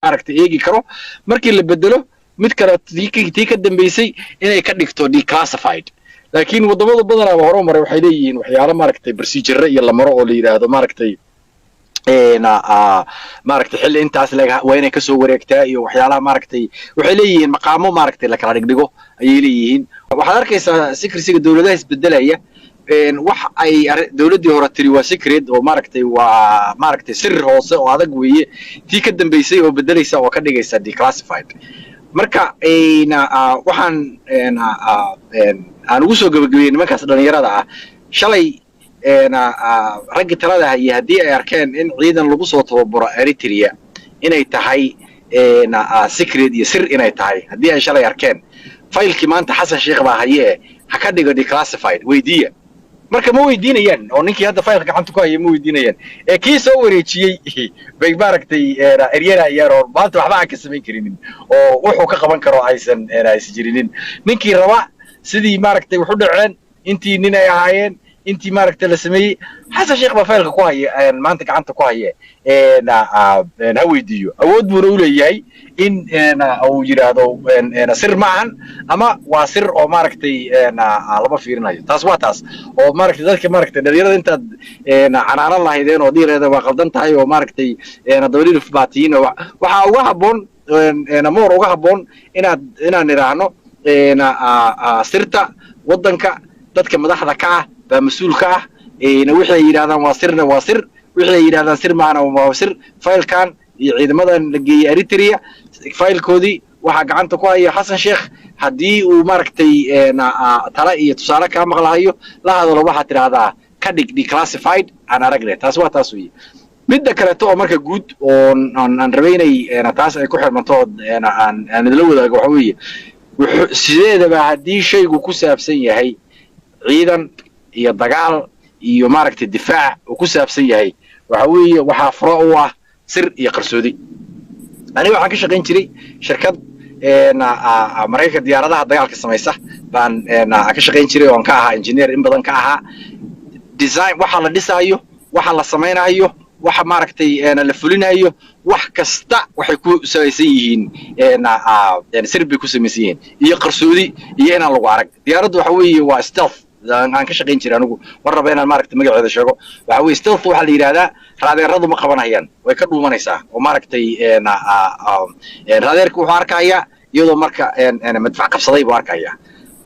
Maaragtay, eegi karo markii la bedelo mid kale, tii ka dambeysay inay ka dhigto declassified. Laakiin waddamada badanaaba hore maray waxay leeyihiin waxyaalo, maaragtay, procedure iyo la maro oo la yidhaahdo, maaragtay, maaragtay, xilli intaas leg waa inay kasoo wareegtaa iyo waxyaalaha, maaragtay, waxay leeyihiin maqaamo, maaragtay, la kala dhigdhigo ayay leeyihiin. Waxaad arkaysaa secrecyga dowladaha isbedelaya. Wax ay dowladdii hore tiri waa secret oo, maaragtay, waa, maaragtay, sir hoose oo adag weeye, tii ka dambeysay oo bedelaysa oo ka dhigaysa declassified. Marka waxaan aan ugu soo gabagabeeyey nimankaas dhalinyarada ah, shalay raggii talada hayay haddii ay arkeen in ciidan lagu soo tababaro Eritrea inay tahay secret iyo sir inay tahay, haddii ay shalay arkeen, faylkii maanta Xasan Sheekh baa hayee, ha ka dhigo declassified, weydiiya. Marka ma weydiinayaan, oo ninkii hadda faylka gacanta ku haya ma weydiinayaan, ee kii soo wareejiyey bay, maaragtay, eryanayaan oo maanta waxba aan ka samayn karinin oo wuxuu ka qaban karo aysan jirinin. Ninkii raba sidii, maaragtay, wax u dhaceen, intii nin ay ahaayeen, intii, maaragtay, la sameeyey, Xasan Sheekh baa faylka ku haya maanta, gacanta ku haya, ha weydiiyo. Awood buuna u leeyahay in uu yidhaahdo sir ma ahan ama waa sir oo, maaragtay, lama fiirinayo. Taas waa taas oo, maaragtay, dadka, maaragtay, dhalinyarada intaad canaanan lahaydeen oo dhihi lahaydeen waa qaldan tahay oo, maaragtay, dabadhilif baa tihiin, waxaa uga habboon, moor uga habboon inaan idhaahno sirta waddanka dadka madaxda ka ah baa mas-uul ka ah. Wixii ay yidhahdaan waa sirna waa sir, wixii ay yidhahdaan sir maahana waa sir. Faylkan iyo ciidamadan la geeyey Eritrea faylkoodii waxaa gacanta ku haya Xasan Sheekh. Haddii uu, maaragtay, tala iyo tusaale kaa maqlahayo, la hadalo, waxaad tidhaahdaa ka dhig declassified, aan aragne. Taas waa taas weeye. Midda kaleeto oo marka guud oon aan rabay inay taas ay ku xirmanto oo aan idila wadaago waxa weeye, sideedaba haddii shaygu ku saabsan yahay ciidan iyo dagaal iyo, maaragtay, difaac uu ku saabsan yahay, waxa weeye waxaa furo u ah sir iyo qarsoodi. Aniga waxaan ka shaqayn jiray shirkad Maraykanka diyaaradaha dagaalka samaysa baan ka shaqayn jiray oon ka ahaa engineer in badan ka ahaa. Design waxa la dhisaayo, waxa la samaynayo, waxa, maaragtay, la fulinayo, wax kasta waxay ku samaysan yihiin sir bay ku samaysan yihiin iyo qarsoodi iyo inaan lagu arag. Diyaaraddu waxa weeye waa stealth aan ka shaqayn jiray anigu. Mar raba inaan, maaragtay, magaceeda sheego. Waxa weeye stealth waxaa la yidhahdaa raadeeradu ma qabanayaan, way ka dhuumanaysaa oo, maaragtay, raadeerka wuxuu arkayaa iyadoo marka madfac qabsaday buu arkayaa.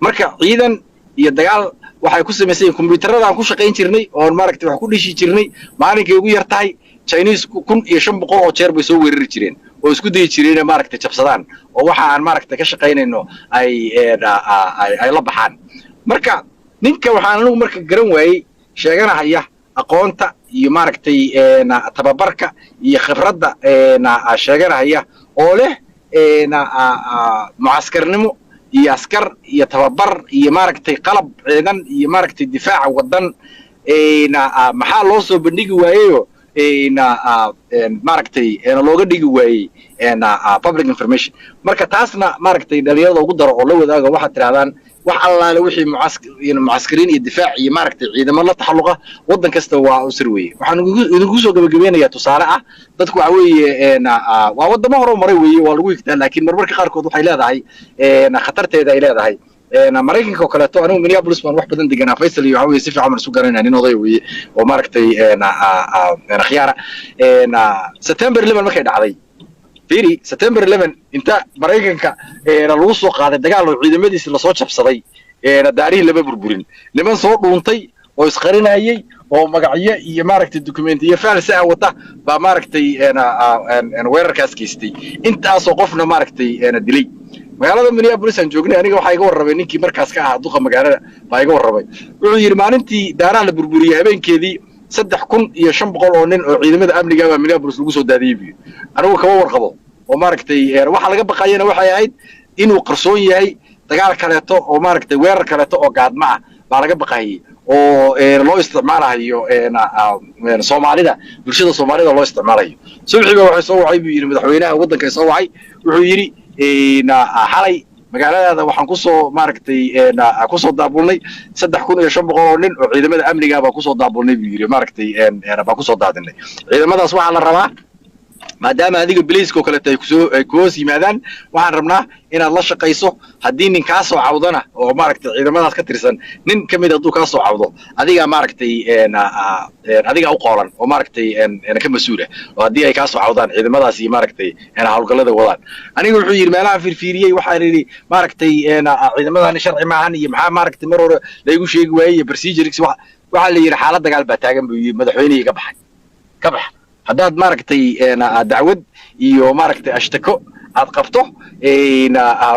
Marka ciidan iyo dagaal waxay ku samaysan yihiin kombiyuutarada aan ku shaqayn jirnay oon, maaragtay, wax ku dhishi jirnay. Maalinkay ugu yar tahay Chinese 1500 oo jeer bay soo weerari jireen oo isku dayi jireen inay, maaragtay, jabsadaan oo waxa aan, maaragtay, ka shaqaynayno ay la baxaan. Marka ninka waxaan anigu marka garan waayey sheeganahaya aqoonta iyo, maaragtay, tababarka iyo khibradda sheeganahaya oo leh mucaskarnimo iyo askar iyo tababar iyo, maaragtay, qalab ciidan iyo, maaragtay, difaaca waddan, maxaa loo soo bandhigi waayeyo, maaragtay, looga dhigi waayey public information? Marka taasna, maaragtay, dhalinyarada ugu daro oo la wadaago. Waxaad tidhahdaan wax allaale wixii mucaskariin iyo difaac iyo, maaragtay, ciidamo la taxalluqa waddan kasta waa u sir weeye. Waxaan idinku soo gabagabeynayaa tusaale ah, dadku waxa weeye waa waddamo hore maray weeye, waa lagu higtaa, laakiin marmarka qaarkood waxay leedahay khatarteeda ay leedahay. Maraykanka oo kaleeto, anigu Minneapolis baan wax badan deganaa. Faisal iyo waxa weye si fiican baan isu garanayna, nin oday weeye oo, maaragtay, khiyaara. September 11 markay dhacday, fiiri, September 11 inta Maraykanka lagu soo qaaday dagaal oo ciidamadiisi lasoo jabsaday, daarihii lama burburin. Niman soo dhuuntay oo isqarinayay oo magacyo iyo, maaragtay, documentiyo false ah wata baa, maaragtay, weerarkaas geystay, intaasoo qofna, maaragtay, dilay. Magaalada Minneapolis aan joognay, aniga waxaa iga warramay ninkii markaas ka ahaa duqa magaalada baa iga warramay. Wuxuu yidhi maalintii daaraha la burburiyey habeenkeedii 3500 oo nin oo ciidamada amniga baa Minneapolis lagu soo daadiyey buyu. Anigu kama warqabo oo, maaragtay, waxa laga baqayana waxay ahayd inuu qarsoon yahay dagaal kaleeto oo, maaragtay, weerar kaleeto oo gaadma ah baa laga baqayay oo loo isticmaalayo Soomaalida, bulshada Soomaalida loo isticmaalayo. Subxiba waxay soo wacay buu yidhi madaxweynaha waddanka soo wacay. Wuxuu yidhi xalay magaaladaada waxaan kusoo, maaragtay, kusoo daabulnay 3500 oo nin oo ciidamada amniga baan kusoo daabulnay buu yidhi, maaragtay, baan kusoo daadinay ciidamadaas. Waxaa la rabaa Maadaama adiga biliiska oo kaleeto ay kusoo ay ku hoos yimaadaan, waxaan rabnaa inaad la shaqayso. Haddii nin kaa soo cawdana oo maaragtay ciidamadaas ka tirsan, nin ka mid hadduu kaa soo cawdo, adigaa maaragtay adigaa u qoolan oo maaragtay ka mas-uula oo haddii ay kaa soo cawdaan ciidamadaas iyo maaragtay howlgallada wadaan. Aniga, wuxuu yidhi, meelaha fiirfiiriyey, waxaan idhi maaragtay ciidamadani sharci maahan iyo maxaa maaragtay mar hore laygu sheegi waayey iyo procedures. Waxaa la yidhi xaalad dagaal baa taagan, buu yidhi madaxweynihii. Ka baxay, ka bax. Haddaad maaragtay dacwad iyo maaragtay ashtako aad qabto,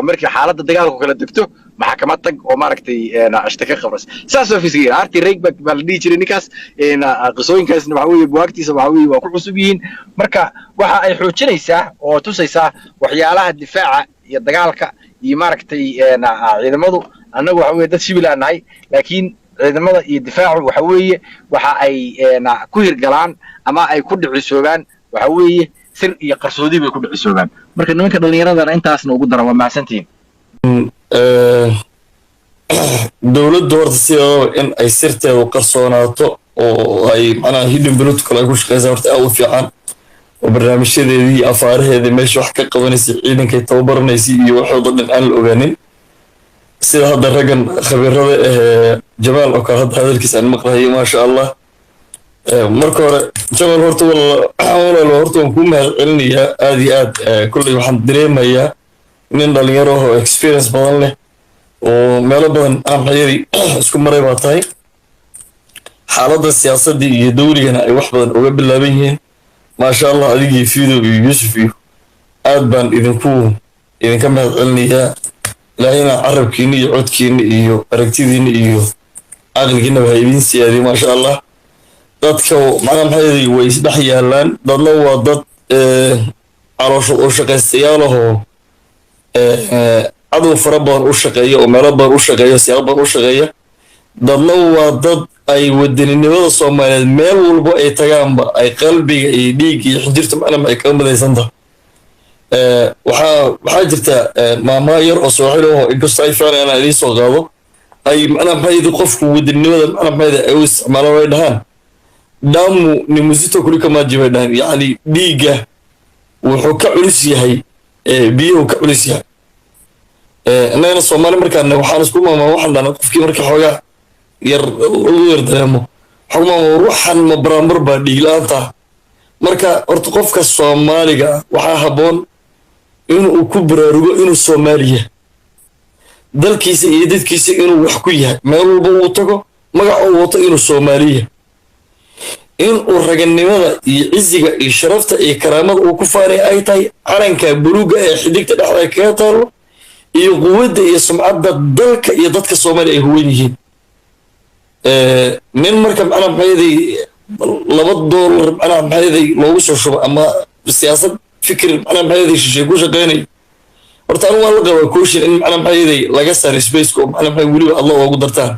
markii xaaladda dagaalku kala degto, maxkamad tag oo maaragtay ashtako qabras. Saas ofiiska Arti Reigback baa la dhihi jiray ninkaas. Qisooyinkaasna waxa weeye buwaagtiisa waxa weeye waa ku cusub yihiin. Marka waxa ay xoojinaysaa oo tusaysaa waxyaalaha difaaca iyo dagaalka iyo maaragtay ciidamadu. Annagu waxa weeye dad shibil aan nahay, laakiin ciidamada iyo difaacu waxa weeye waxa ay ku hirgalaan ama ay ku dhicisoobaan waxa weeye sir iyo qarsoodi bay ku dhicisoobaan. Marka nimanka dhallinyaradana intaasna ugu dara. Waa mahadsantihiin. Dowladda horta sideedaba in ay sirteedu qarsoonaato oo ay macnaha hidden protocol ay ku shaqeysaa horta aad u fiican, oo barnaamijyadeedii iyo afaaraheedii, meesha wax ka qabanaysay, ciidankay tababaranaysay iyo waxooda dhan aan la ogaanin, sida hadda raggan khabiirada ahee Jamaal oo kale hadda hadalkiisa aan maqlahayo, maasha Allah. Marka hore Jamaal, horta walaal, horta waan kuu mahad celinayaa aad iyo aad. Kolley waxaan dareemayaa nin dhalinyaro ah oo experience badan leh oo meelo badan aan xayari isku maray baa tahay, xaaladda siyaasadda iyo dowligana ay wax badan uga bilaaban yihiin, maasha Allah. Adigii Fido iyo Yuusuf iyo aad baan idinka mahad celinayaa. Ilaahayna carabkiina iyo codkiina iyo aragtidiina iyo caqligiinaba ha idiin siyaadiyo, maasha Allah. Dadka macnaha maxay way isdhex yaalaan. Dadna waa dad calooshood oo shaqaystayaal ahoo cadow fara badan u shaqeeya oo meelo badan u shaqeeya, siyaabo badan u shaqeeya. Dadna waa dad ay wadaninimada Soomaaliyeed meel walbo ay tagaanba ay qalbiga iyo dhiigga iyo xinjirta macnaha ay kaga midaysan tahay. Waxaa jirta maamaha yar oo Sooxili oo inkastoo ay fiicnay inaan idiin soo qaado, ay macnaha maxay qofku wadaninimada macnaha maxay ay u isticmaalaan, ay dhahaan "Damu ni mzito kuliko maji" bay dhahaan. Yacni dhiigga wuxuu ka culus yahay biyuhu ka culus yahay. Innagana Soomaali markaan waxaan isku maamaa, waxaan dhahnaa qofkii marka xoogaa yar lagu yar dareemo, waxaan ku maamaa ruuxan ma baraambar baa dhiig la-aanta. Marka horta qofka Soomaaliga ah waxaa habboon inuu ku baraarugo inuu Soomaaliya, dalkiisa iyo dadkiisa inuu wax ku yahay, meel walba uu tago magaca uu wato inuu Soomaaliya, inuu raganimada iyo ciziga iyo sharafta iyo karaamada uu ku faanay ay tahay calanka buluugga ee xidigta dhexda kaga taalo iyo quwadda iyo sumcadda dalka iyo dadka Soomaaliya ay huwan yihiin. Nin marka macnaha maxayday $2 macnaha maxayday loogu soo shubo ama siyaasad fikir macnaha maxayday shishay ku shaqeynayo, horta anigu waan la qabaa caution in macnaha maxayday laga saaro spaceka oo macnaha maxay weliba adla oogu dartaan.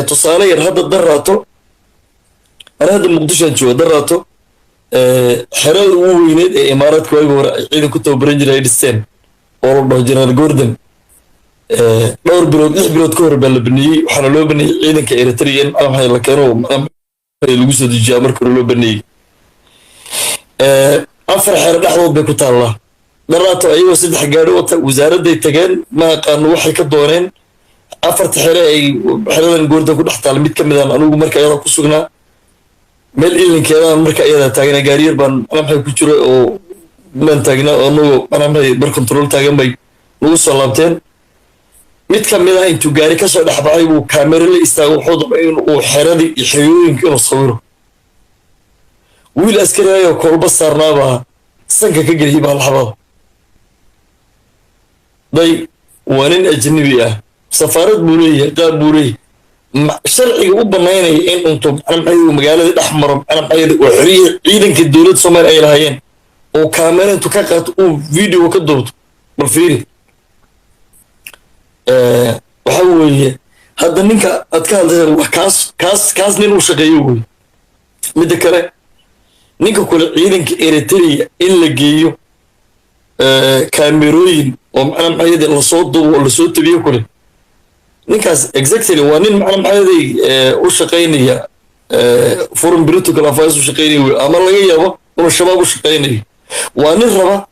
Tusaale yar, hadda daraato, ana hadda Muqdishoan jooga, daraato xerada ugu weyneed ee Imaaraadka waagi hore ay ciidan ku tababaran jiray ay dhisteen oo la dhaho General Gordon, dhowr bilood, 6 bilood ka hor baa la baneeyey. Waxaana loo baneeyey ciidanka Eritrea in macnaha maxay la keeno, macnaha maxay lagu soo dejiyaa. Marka hore loo baneeyey afar xero dhexdood bay ku taallaa. Daraato ayagoo saddex gaadhi wata wasaaradday tageen, ma aqaano waxay ka dooneen. Afarta xere ay xeradan Gordon ku dhex taalla mid ka midaan anigu marka iyada ku sugnaa, meel ilinkeedaan marka iyada taagnaa, gaariyar baan macnaha maxay ku jiro oo baan taagnaa oo anagoo macnaha maxay bar control taagan bay nagu soo laabteen. Mid ka mid ah intuu gaari kasoo dhex baxay buu kaamero la istaago, wuxuu damcay in uu xeradii iyo xerooyinka inuu sawiro. Wiil askari ayoo kolba saarnaabaa sanka ka geliyay baa laxbada day. Waa nin ajnabi ah, safaarad buu leeyahay, qaab buu leeyahay, sharciga u banaynaya in unto macna maxay uu magaalada dhex maro, macna maxay oo xerihii ciidanka dowladda Soomaaliya ay lahaayeen oo kaamera intuu ka qaato uu video ka duubto. Bal fiiri, waxa weeye hadda ninka aad ka hadlaysa wax kaas nin u shaqeeyo wey. Midda kale, ninka kule ciidanka Eritrea in la geeyo kaamerooyin oo macna maxay lasoo duubo oo lasoo tabiyo kule, ninkaas exactly waa nin macna maxay u shaqaynaya foreign political affairs u shaqaynaya wey, ama laga yaabo inuu Shabaab u shaqaynayo. Waa nin raba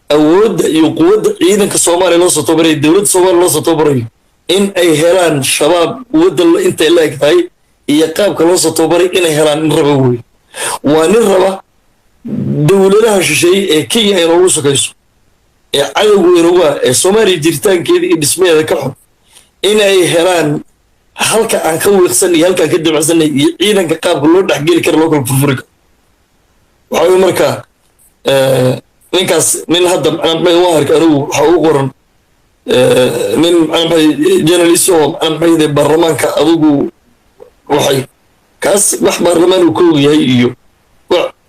awoodda iyo quwadda ciidanka Soomaaliya loo soo tababarayo, dowladda Soomaaliya loo soo tababarayo, in ay helaan Shabaab quwadda intay la eg tahay iyo qaabka loo soo tababaray inay helaan nin raba wey. Waa nin raba dowladaha shisheeye ee Kenya ay noogu sokayso, ee cadowga inagu ah, ee Soomaaliya jiritaankeeda iyo dhismaheeda ka xun, inay helaan halka aan ka wiiqsanay iyo halka aan ka dabacsanay iyo ciidanka qaabka loo dhexgeli karo, loo kala furfuri karo. Waxaa weye marka ninkaas nin hadda macnaa maxay u arka anigu waxa ugu qoran nin macnaa maxay journalist oo macnaa maxay baarlamaanka adigu waxay kaas wax baarlamaan uu ka og yahay iyo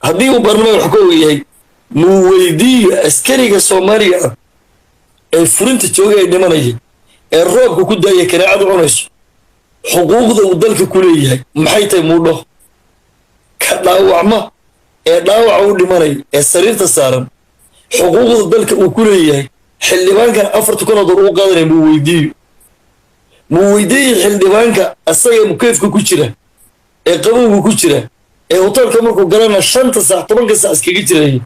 haddii uu baarlamaan wax ka og yahay, muu weydiiyo askariga Soomaaliga ah ee furinta jooga, ee dhimanaya, ee roobka ku daaya, kaneecadu cunayso, xuquuqda uu dalka ku leeyahay maxay tahay? Muudho ka dhaawacma ee dhaawaca u dhimanaya ee sariirta saaran, xuquuqda dalka uu ku leeyahay, xildhibaankan 4000 oo door uu qaadanaya muu weydiiyo? Muu weydiiyo xildhibaanka asaga mukeefka ku jira, ee qabowga ku jira, ee hotelka markuu galana 5-ta saac, 10-ka saac iskaga jiraya,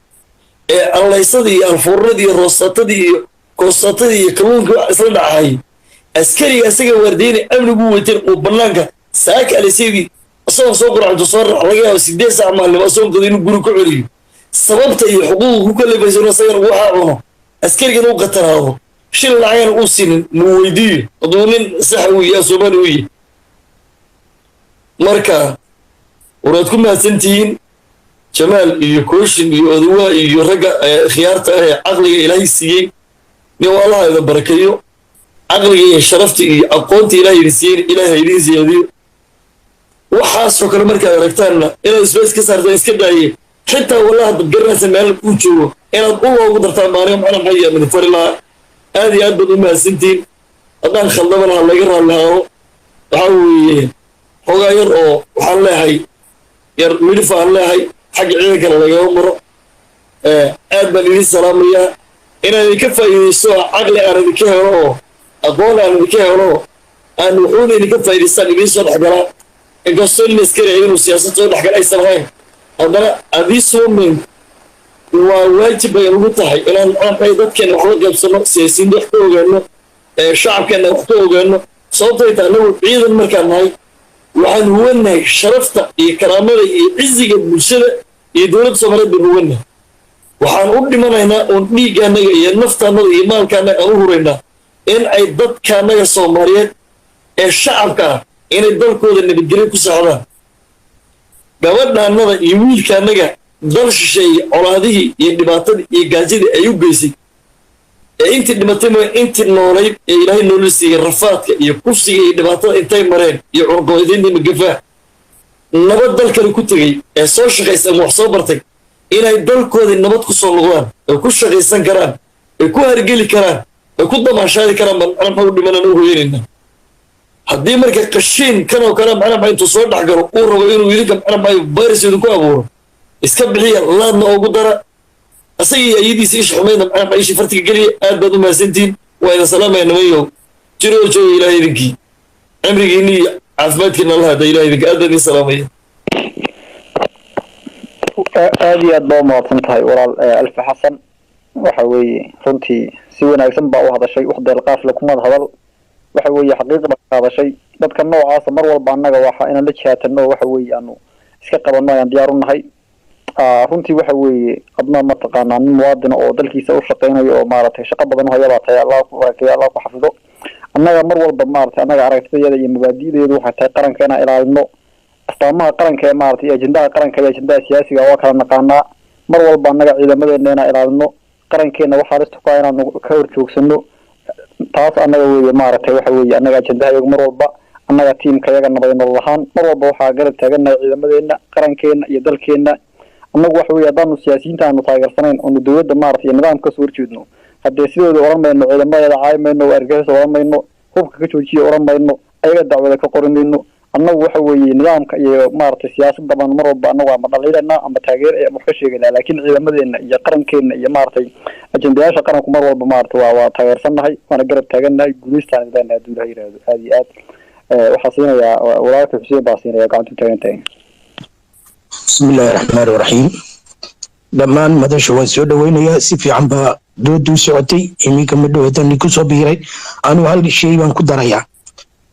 ee allaysadii iyo alfuuradii iyo roosatadii iyo koosatadii iyo kalluunka wax isla dhacay, askariga asaga waardiynay amnigu weyteen, uu bannaanka saaka alisadii isagoon soo quracdo soo raac, laga yaabo 8 saac maalnimo asagoon qado inuu guri ku celiyo, sababta iyo xuquuqa ku kalifayso inuu asagana waxaa cuno, askarigana u qataraado, shil lacagana uu siinin, muu weydiiyo hadduu nin saxa uu yahay, Soomaali uu yahay? Marka waraad ku mahadsantihiin Jamaal iyo Kooshin iyo Odawaa iyo ragga khiyaarta ah ee caqliga Ilaahay siiyey. Nin Allaha idin barakeeyo. Caqliga iyo sharafta iyo aqoonta Ilahay idin siiyey Ilaahay idin siyaadiyo. Waxaasoo kale markaad aragtaanna inaad space ka saartaan iska daaye, xitaa wallahi haddaad garanaysa meel uu joogo inaad u loogu dartaan maaniga macna maxay yaa fari lahaa. Aad iyo aad baad u mahadsantihiin. Haddaan khaldama lahaa laga raalli ahaado. Waxaa weeye xoogaa yar oo waxaan leeyahay yar midhif aan leeyahay xagga ciidankana lagama maro. Aad baan idin salaamayaa. Inaan idinka faa'iidaysto oo caqli aan idinka helo oo aqoon aan idinka helo oo aan wuxuuna idinka faa'iidaystaan idiin soo dhexgalaa, inkastoo nin askari inuu siyaasad soo dhexgala aysan ahayn, haddana at this moment waa waajib bay ugu tahay inaan maxay dadkeena wax la qaybsano, siyaasiyiinta wax ka ogaano, shacabkeena wax ka ogaano. Sababtay tahay, annagu ciidan markaan nahay waxaan huwannahay sharafta iyo karaamada iyo ciziga bulshada iyo dowladda Soomaaliyeed baan huwannahay. Waxaan u dhimanaynaa oon dhiiggaannaga iyo naftaannada iyo maalkaannaga aan u huraynaa in ay dadkaannaga Soomaaliyeed ee shacabka ah inay dalkooda nabadgelyo ku socdaan. Gabadhaannada iyo wiilkaannaga dal shisheeye colaadihii iyo dhibaatadii iyo gaajadii ay u geysay, ee intii dhimatay mooy intii noolayd ee Ilaahay noola siiyey, rafaadka iyo kufsiga iyo dhibaatada intay mareen iyo cunqabateyntii magafaa nabad dalkale ku tegey, ee soo shaqaysa ama wax soo bartay, inay dalkoodii nabad ku soo noqdaan, ay ku shaqaysan karaan, ay ku hargeli karaan, ay ku damaashaadi karaan baan macna maxaa u dhimanaan u hoyanayna. Haddii marka qashiin kanoo kale macna maxaa intuu soo dhex galo uu rabo inuu idinka macna maxaa virus idinku abuuro, iska bixiya, laadna ugu dara asaga iyo ayadiisa isha xumaydna, macna maxaa ishii fartiga geliya. Aad baad u mahadsantihiin, waa idin salaamaya. Nimanyow, jiroo jooga, Ilahay idinkii cimrigiinni iyo caafimaadkiina Allah hada. Ilahay idinka aad baan idin salaamaya. Aad iyo aad baa umahadsan tahay, walaal Alfi Xasan. Waxa weeye runtii si wanaagsan baa u hadashay, wax deelqaaf le kumad hadal. Waxa weeye xaqiiq baa ka hadashay. Dadka noocaasa mar walba annaga waxa inaan la jihaatano, waxa weeye aanu iska qabanno ayaan diyaar u nahay. Runtii waxa weeye adna mataqaanaa nin muwaadina oo dalkiisa u shaqeynayo oo maaragtay shaqo badan u haya baa tahay. Allah ku barakeeyo, Allah ku xafido. Annaga mar walba maaragtay annaga aragtidayada iyo mabaadi'deedu waxay tahay qaranka inaan ilaalino. Astaamaha qaranka ee maaragtay iyo ajendaha qaranka iyo ajendaha siyaasiga waa kala naqaanaa. Mar walba annaga ciidamadeena inaan ilaalino, qarankeena waxaa halista ku ah inaanu ka horjoogsano, taas annaga weeye maaragtay. Waxa weeye annaga ajendaha iyagu mar walba, annaga tiimka yaga nabad nolol ahaan mar walba waxaa garab taaganahay ciidamadeena, qarankeena iyo dalkeena. Annagu waxa weeye haddaanu siyaasiyiinta aanu taageersanayn oonu dowladda maaragtay iyo nidaamka kasoo horjeedno, haddee sidooda oran mayno ciidamadeeda caayi mayno, argagixiso oran mayno, hubka ka joojiya oran mayno, ayaga dacwada ka qori mayno. Annagu waxa weeye nidaamka iyo maaragtay siyaasadda baanu mar walba annagu ama dhaliilanaa ama taageer ama wax ka sheegaynaa, laakiin ciidamadeena iyo qarankeena iyo maaragtay ajendayaasha qaranku mar walba maaragtay waa taageersannahay, waana garab taagannahay. Guulaystaan leenahay hadduu Ilaha yidhaahdo. Aad iyo aad waxaa siinayaa walaalka Xuseen baa siinaya, gacantu taagan tahay. بسم الله الرحمن الرحيم. Dhammaan madasha waan soo dhaweynayaa. Si fiican baa doodu u socotay. Iminka ma dhowatan ku soo biiray. Anugu hal shay baan ku darayaa.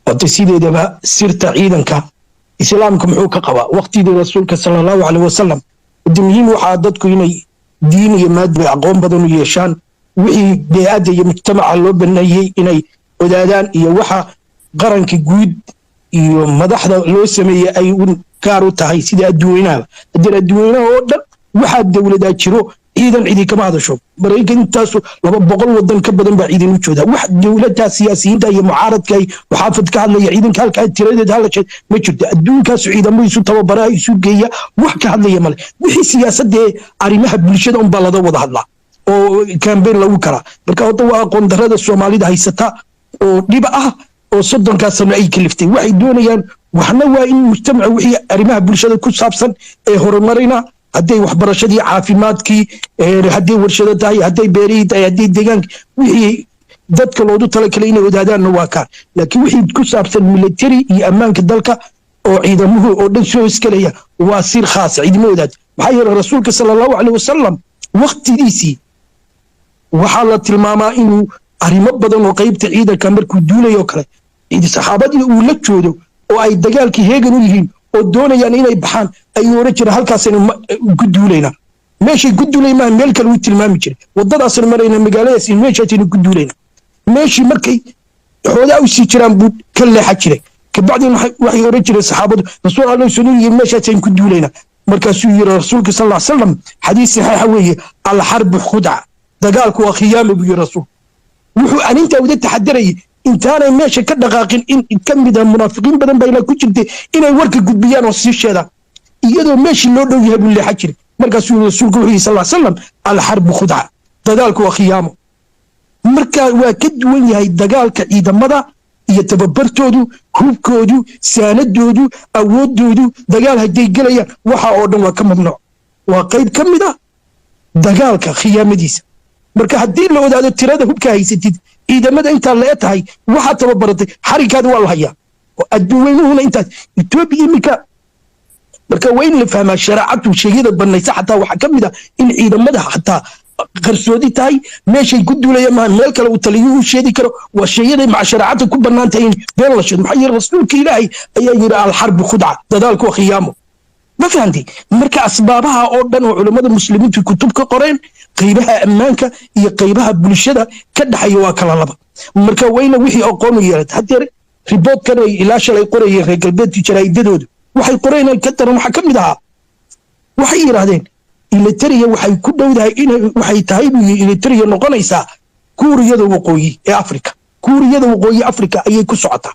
Horta sideedaba sirta ciidanka islaamka muxuu ka qabaa? Waqtigii rasuulka sala Allahu caleyh wasalam, hada muhiim waxaa dadku inay diin iyo maadba aqoon badan u yeeshaan, wixii bey'adda iyo mujtamaca loo baneeyey inay odaadaan, iyo waxa qaranka guud iyo madaxda loo sameeyey ay gaar u tahay, sida adduweynaha. Haddii adduweynaha oo dhan waxaa dowladaa jiro, ciidan cidi kama hadasho. Maraykan intaasu 200 wadan ka badan baa ciidan u jooda. Wax dowladda, siyaasiyiinta iyo mucaaradka ay muxaafid ka hadlaya ciidanka halkaa tiradeed hadlasha ma jirto. Adduunkaasu ciidamo isu tababaraa, isu geeya, wax ka hadlaya male. Wixii siyaasadee arrimaha bulshada unbaa lada wada hadlaa oo campaign lagu karaa. Marka horta waa aqoon darrada Soomaalida haysata oo dhib ah oo 30-kaa sano ay kaliftay. Waxay doonayaan waxna waa in mujtamaca wixii arrimaha bulshada ku saabsan ee horumarina, hadday waxbarashadii, caafimaadkii, hadday warshado tahay, hadday beerihii tahay, hadday deegaanka, wixii dadka loogu talagalay inay odaadaanna waa kaan. Laakiin wixii ku saabsan military iyo ammaanka dalka oo ciidamuhu oo dhan soo iskalaya waa sir khaasa, ciidamo odaad. Maxaa yeelay rasuulka sala Allahu caleyh wasalam waqtigiisii waxaa la tilmaamaa inuu arrimo badan oo qaybta ciidanka markuu duulayo kale, saxaabadii uu la joodo oo ay dagaalkii heegan u yihiin oo doonayaan inay baxaan, ayuu oran jiray, "Halkaasaynu ku duulaynaa." Meeshay ku duulay maaha, meel kale uu tilmaami jiray. "Waddadaasaynu marayna, magaaladaas iyo meeshaasaynu ku duulaynaa." Meeshii markay xoogaa u sii jiraan buu ka leexa jiray. Kabacdi waxay oran jireen saxaabadu, "Rasuul Allah sunu yiri meeshaasaynu ku duulaynaa." Markaasuu yiri rasuulka sal ll salam, xadiis saxiixa weeye, "Alxarbu khudca," dagaalku waa khiyaama buu yiri rasuul. Wuxuu arintaa uga taxadarayay intaanay meesha ka dhaqaaqin in ka mid a munaafiqiin badan baa ilaa ku jirtay inay warka gudbiyaan oo sii sheedaan. Iyadoo meeshii loo dhow yahay buu leexa jiray. Markaasuu rasuulku wuxuu yidhi sal salam, "Alxarbu khudca," dagaalku waa khiyaamo. Marka waa ka duwan yahay dagaalka ciidamada iyo tababartoodu, hubkoodu, saanadoodu, awoodoodu. Dagaal hadday gelayaan, waxa oo dhan waa ka mamnuuc, waa qayb ka mid ah dagaalka khiyaamadiisa. Marka haddii la ogaado tirada hubka haysatid, ciidamada intaa lee tahay, waxaad tababaratay, xarinkaada waa la hayaa oo adduweynuhuna intaas Etoobiya iminka. Marka waa in la fahmaa shareecadu sheegyada banaysa. Xataa waxaa ka mid ah in ciidamada xataa qarsoodi tahay, meeshay ku duulayaan maaha, meel kale uu taliyo u sheegi karo. Waa sheeyaday maca shareecada ku bannaan tahay in been la sheego. Maxaa yeele rasuulka Ilaahay ayaa yidhi, "Alxarbu khudca," dagaalku waa khiyaamo. Ma fahamtay? Marka asbaabaha oo dhan oo culammada muslimiintu kutub ka qoreen, qaybaha ammaanka iyo qaybaha bulshada ka dhexeeya waa kala laba. Marka wayna wixii aqoon u yeelata. Haddee riboodkan ay ilaa shalay qorayeen reer galbeedka jaraa'idadoodu, waxay qoreen ka daran waxaa ka mid ahaa, waxay yidhaahdeen Eritrea waxay ku dhowdahay inay, waxay tahay buu yidhi, Eritrea noqonaysaa Kuuriyada Waqooyi ee Afrika. Kuuriyada Waqooyi Afrika ayay ku socotaa.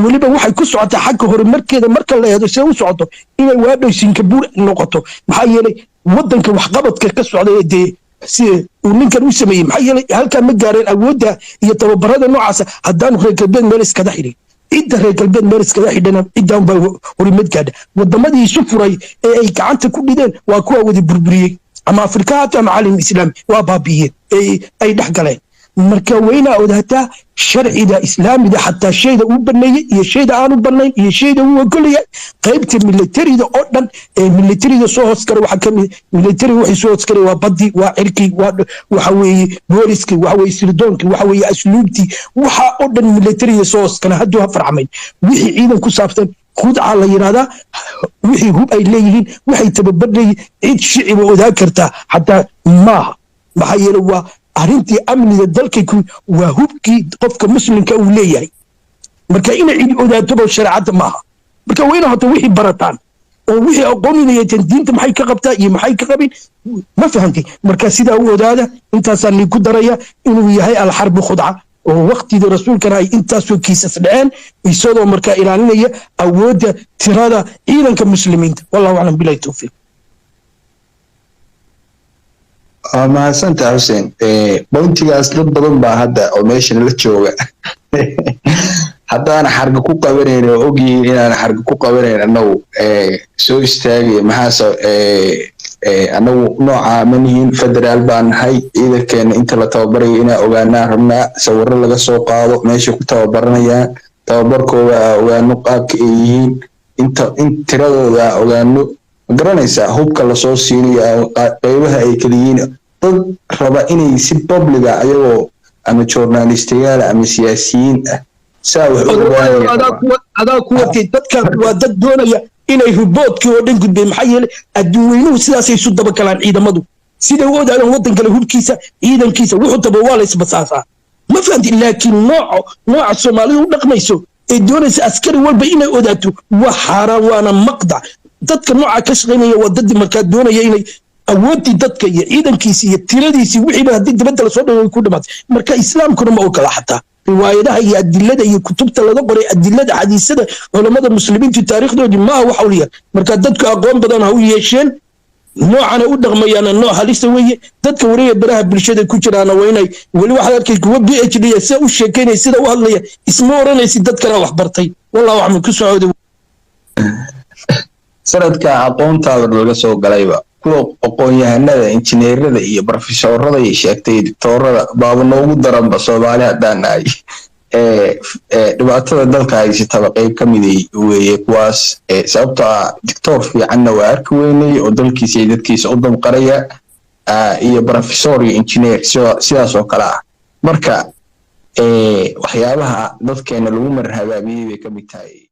Weliba waxay ku socotaa xagga horumarkeeda marka la eedo see u socoto inay waadhow Singapore noqoto. Maxaa yeelay wadanka waxqabadka ka socda ee dee si uu ninkan u sameeyey, maxaa yeelay halkaa ma gaareen awoodda iyo tababarada noocaasa haddaanu reer galbeed meel iskaga xidhin. Cidda reer galbeed meel iskaga xidhana ciddan baa horumad gaadha. Wadamadii isu furay ee ay gacanta ku dhideen waa kuwa wada burburiyey, ama Afrika haato ama caalam islaami, waa baabi'iyeen ee ay dhex galeen. Marka waynaa ogaataa sharciga islaamiga xataa shayda uu baneeyey iyo shayda aanu banayn iyo shayda uu ogolyahay. Qaybta militariga oo dhan ee militariga soo hoos kara waxaa kamid, militariga waxay soo hoos karay waa baddi, waa cirkii, waa waxa weeye booliskii, waxa weeye sirdoonkii, waxa weeye asluubtii. Waxa oo dhan militariga soo hoos kara hadduu ha farcamayn. Wixii ciidan ku saabsan khudca la yidhahdaa. Wixii hub ay leeyihiin, waxay tababar leeyihiin, cid shiciba ogaan kartaa xataa maaha. Maxaa yeele waa arrintii amniga dalka, waa hubkii qofka muslimka uu leeyahay. Marka inay cid ogaatoba shareecadda maaha. Marka waa ina horta wixii barataan oo wixii aqoon yeeteen diinta maxay ka qabtaa iyo maxay ka qabin. Ma fahantay? Marka sidaa u odaada. Intaasaan ni ku daraya inuu yahay alxarbu khudca, oo waqtigii rasuulkana ay intaasoo kiisas dhaceen, isagoo markaa ilaalinaya awoodda tirada ciidanka muslimiinta. Wallahu aclam, bilahi towfiiq. Waa mahadsantaha, Xuseen. Pointigaas dad badan baa hadda oo meeshan la jooga haddaana xarga ku qabanayn oo ogyihiin inaan xarga ku qabanayn annagu soo istaagaya. Maxaase annagu noocaa ma nihin, federaal baan nahay. Ciidankeena inta la tababarayo inaa ogaanaa rabnaa, sawirro laga soo qaado meesha ku tababaranayaan, tababarkooda aa ogaano, qaabka ay yihiin, inta in tiradooda aa ogaano. Ma garanaysaa hubka lasoo siinayo qeybaha ay kala yihiin? Dad raba inay si public ah, ayagoo ama journalistayaal ama siyaasiyiin ah, saa wax u ogaanaya. Adaa ku watay. Dadkaas waa dad doonaya inay riboodkii oo dhan gudbeen. Maxaa yeelay, adduun weynuhu sidaasay isu dabagalaan. Ciidamadu siday u ogaadaan waddan kale hubkiisa, ciidankiisa, wuxuu daba waa la isbasaasaa, ma fahanti? Laakiin nooca Soomaalidu u dhaqmayso ee doonaysa askari walba inay ogaato waa xaaraan, waana maqdac. Dadka nooca ka shaqaynaya waa dad markaa doonaya inay awooddii dadka iyo ciidankiisi iyo tiradiisii wixiiba haddii dibadda lasoo dhigo way ku dhamaatay. Marka islaamkuna ma ogola. Xataa riwaayadaha iyo adilada iyo kutubta laga qoray, adilada, xadiisada, culammada muslimiintu taariikhdoodii maaha wax awliya. Marka dadku aqoon badan ha u yeesheen. Noocana u dhaqmayaana nooc halista weeye. Dadka wareega baraha bulshada ku jiraana waa inay weli, waxaad arkay kuwa PhD sida u sheekaynaya, sida u hadlaya, isma oranaysid dadkana wax bartay. Wallahu aclam, ku socda. Sanadka aqoontaada laga soo galayba, kuwa aqoon-yahanada, injineerada iyo brofesorada iyo sheegtay doctoorada baaba noogu daranba. Soomaali haddaan nahay, dhibaatada dalka haysataba qayb ka miday weeye kuwaas, sababtoo ah doctor fiicanna waa arki weynay oo dalkiisa iyo dadkiisa u damqaraya, iyo brofesor iyo injineer sidaas oo kale ah. Marka waxyaabaha dadkeena lagu marhabaabiyey bay ka mid tahay.